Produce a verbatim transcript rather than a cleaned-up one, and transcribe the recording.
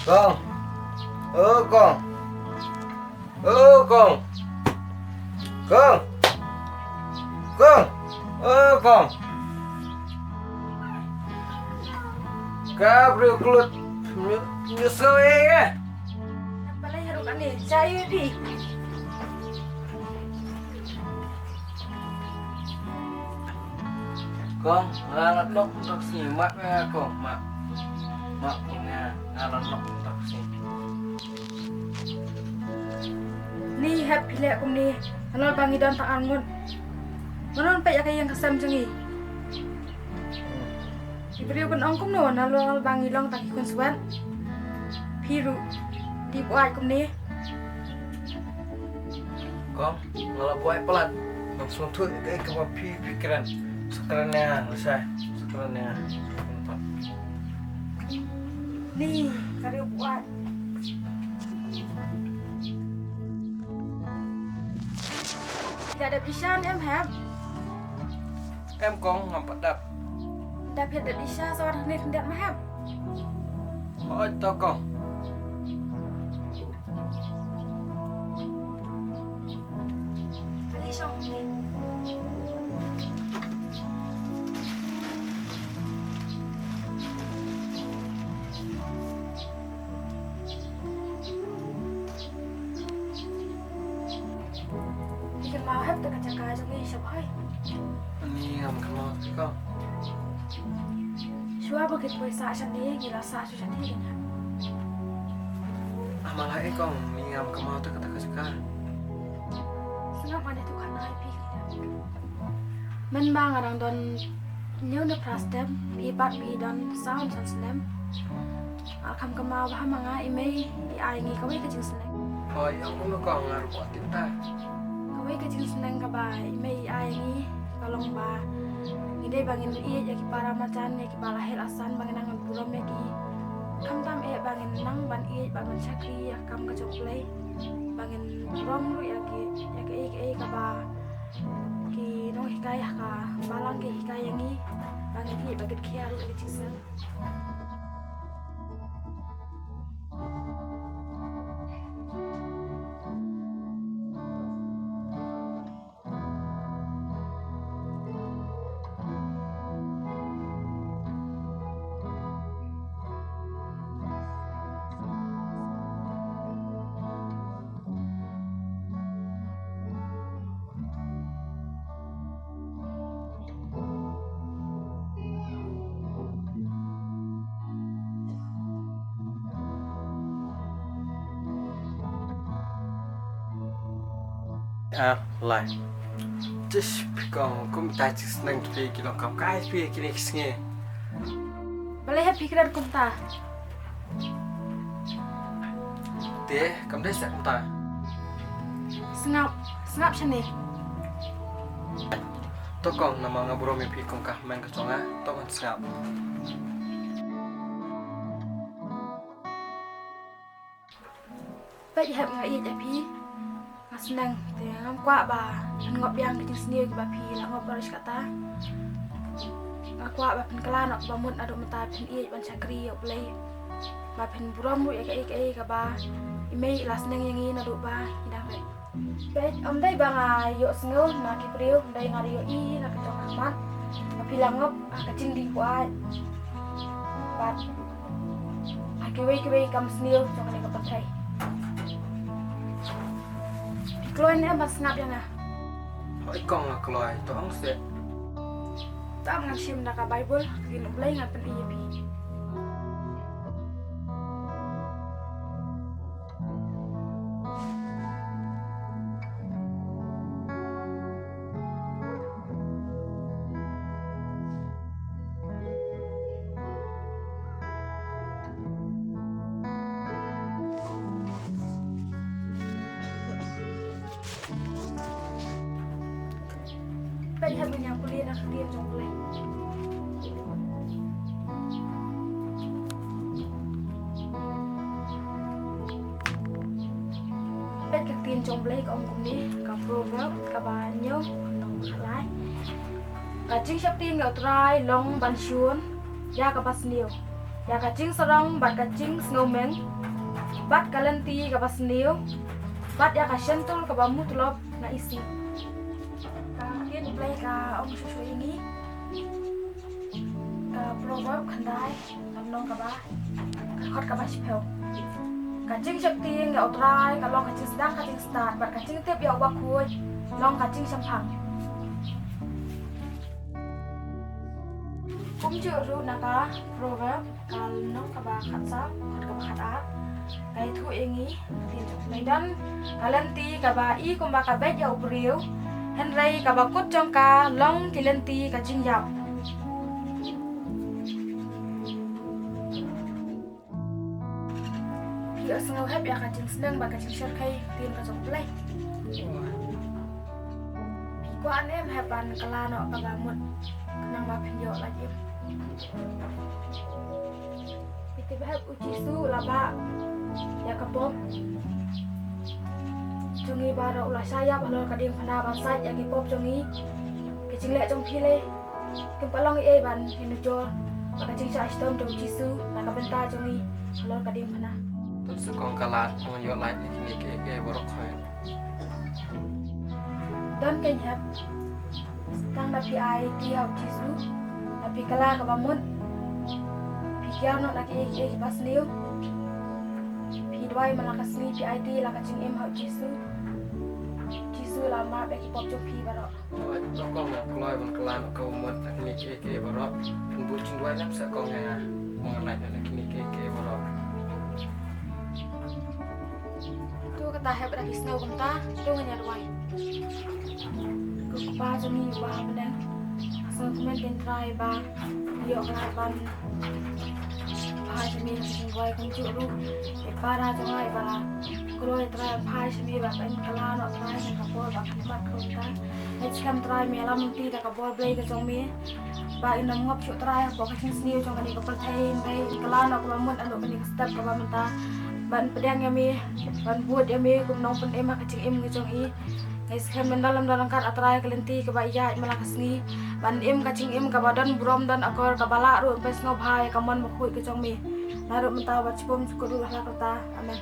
Kong. O Kong. O Kong. Kong. Kong. O Kong. Ka briew klut. Nyusul eh. Balei haruh kane? Jai phi. Kong, nga la nok tok si mak nga kong mak. Mak kong nga, nga la nok tok si. Ni hep phi leh kumne, halor ba ngi don tang arngut. Manon peit ïa ka ïing ka sem jong ngi. Ki briew kin ong kumno nalor ba ngi long tang ki khun swet. Phi ruh dei buaid kumne. Kong, nga la buaid palat. Ngam sngewthuh ïa kaei kaba phi, phi kren. Sa kren ïa nga, lashai. Sa kren ïa nga. Ni, ka dei buaid. Ïa dep ishan em hep. Em kong, ngam pat dap. Dap ïa dep isha sa wat hangne khyndiat ma hep. Hooid to kong. Ani shong ni. Phi kynmaw hep da ka jaka jong ngi sha Bhoi? Ani ngam kynmaw te ko. Shuwa ba ki poi sah shane ngi la sah shuh shane ngi hep. Ama la e kong, ani ngam kynmaw te kata ka jaka. Sngap ma ne tu khana phi. Mynba nga dang don hynñiew ne phra snem, phi pat phi don saw san snem. Nga kham kynmaw bha ma nga i mei i ai ngi kawei ka jingsneng. Hooid, ong kumno ko, nga ruh kwah tip ta. Kawei ka jingsneng kaba i mei i ai ngi ka long ba ngi dei ba ngin ïeit ïa ki para marjan, ïa ki ba la heh la san, ba ngin nang burom ïa ki. Khamtam eh ba ngin nang ban ïeit bad ban shakri ïa ka kam ka jong U Blei. Ba ngin burom ruh ïa ki, ïa kiei kiei kaba ki nonghikai ha ka balang ki hikai ïa ngi, ba ngin ïeit bad ngin khia ruh ïa ka jingsneng. Ah, lai. Tish, phi kong, kum ta chi sneng tu phi ki long kam kai phi kine ki sngi. Balei hep phi kren kumta? Te, kam dei seh kumta. Sngap, sngap shane. To kong, namar nga burom ïa phi kong, ka hynmen ka jong nga, to kong sngap. Peit hep, nga ïeit ïa phi. Nga sneng te ngam kwah ba phin ngop biang ki jingsniew kiba phi la ngop baroh shi katta. Nga kwah ba phin kylla noh kaba mut naduh mynta, phin ïeit ban shakri ïa U Blei. Ba phin burom ruh ïa kaei kaei kaba i mei i la sneng ïa ngi naduh ba ngi dang rit. Peit, ym dei ba nga ïohsngew na ki briew, ym dei, nga ïohi na ka jong ka khmat ba phi la ngop ha ka jingdih buaid bad ha kiwei kiwei ki kam sniew jong kane ka pyrthei. Phi kloi ne em ban sngap ïa nga? Hooid kong, nga kloi, to ong seh. Tam ngan shim da ka Baibl, ka ktien U Blei, ngan pyni ïa phi. Peit hep, nga pule na ka ktien jong U Blei. Peit ka ktien jong U Blei ka ong kumne, ka Proverb kaba hynñiew, lynnong khatlai. Ka jingsheptieng ïa U Trai long ban shun ïa kaba sniew. ïa ka jingsarong bad ka jingsngewmeng, bad ka lynti kaba sniew, bad ïa ka shyntur kaba mutlop na isih. Ka ktien U Blei ka ong shuh shuh ïa ngi, ka Proverb khyndai, ka lynnong kaba, ka dkhot kaba shiphew. Ka jingsheptieng ïa U Trai ka long ka jingsdang ka jingstad, bad ka jingtip ïa u bakhuid long ka jingshemphang. Kumjuh ruh na ka Proverb, ka lynnong kaba khatsaw, dkhot kaba khatar, ka ïathuh ïa ngi, ktien jong U Blei: don ka lynti kaba i kumba ka beit ïa u briew, hynrei kaba kut jong ka long ki lynti ka jingïap. Phi ïohsngew hep ïa ka jingsneng bad ka jingshyrkhei ktien ka jong U Blei? Phi kwah ne em hep ban kylla noh kaba mut, khnang ba phin ïoh lait im? Phi tip hep, U Jisu u la bah ïa ka pop jong ngi baroh, u la shah ïap halor ka diengphna ban sait ïa ki pop jong ngi. Ki jingleh jong phi lei kim pat long ei ei ban pynujor bad ka jingshah shitom jong U Jisu na ka bynta jong ngi halor ka diengphna. Tang shu kong ka lad, ngan ïoh lait na kine kiei kiei baroh khoit. Don kein hep, tang da phi aiti ha U Jisu, da phi kylla kaba mut, phi kiar noh na kiei kiei kiba sniew, phi duwai man la ka sngi, phi aiti la ka jingim ha U Jisu, U Jisu u la map ïa ki pop jong phi baroh. Oi, to kong, nga kloi ban kylla noh kaba mut na kine kiei kiei baroh. Phin bud jingduwai lem sa kong, nga ong lait na kine kiei kiei baroh. To kata hep, da phi sngew kumta, to ngin ïa duwai. Ko Kpa jong ngi uba ha bneng, nga sngewkmen keiñ Trai ba ïoh ka lad ban phai sha me ha ka jingduwai. Kumjuh ruh i para jong nga iba la kloi Trai ban phai sha me ba kan kylla noh Trai ha ka por ba khmat kumta. Nga skhem Trai me lam lynti da ka bor Blei ka jong me, ba in ym ngop shuh Trai hapoh ka jingsniew jong kane ka pyrthei, hynrei in kylla noh kaba mut naduh kane ka step kaba mynta, ban pdiang ïa me, ban bud ïa me kum nongpynim ha ka jingim ka jong i. Nga skhem me don lem don ryngkat, A Trai, ka lynti kaba ïaid man la ka sngi, ban im ka jingim kaba don burom don akor, kaba lah ruh ban pynsngewbha ïa ka mon bakhuid ka jong me, naduh mynta bad shibun shikatdei ruh ha la karta. Amen.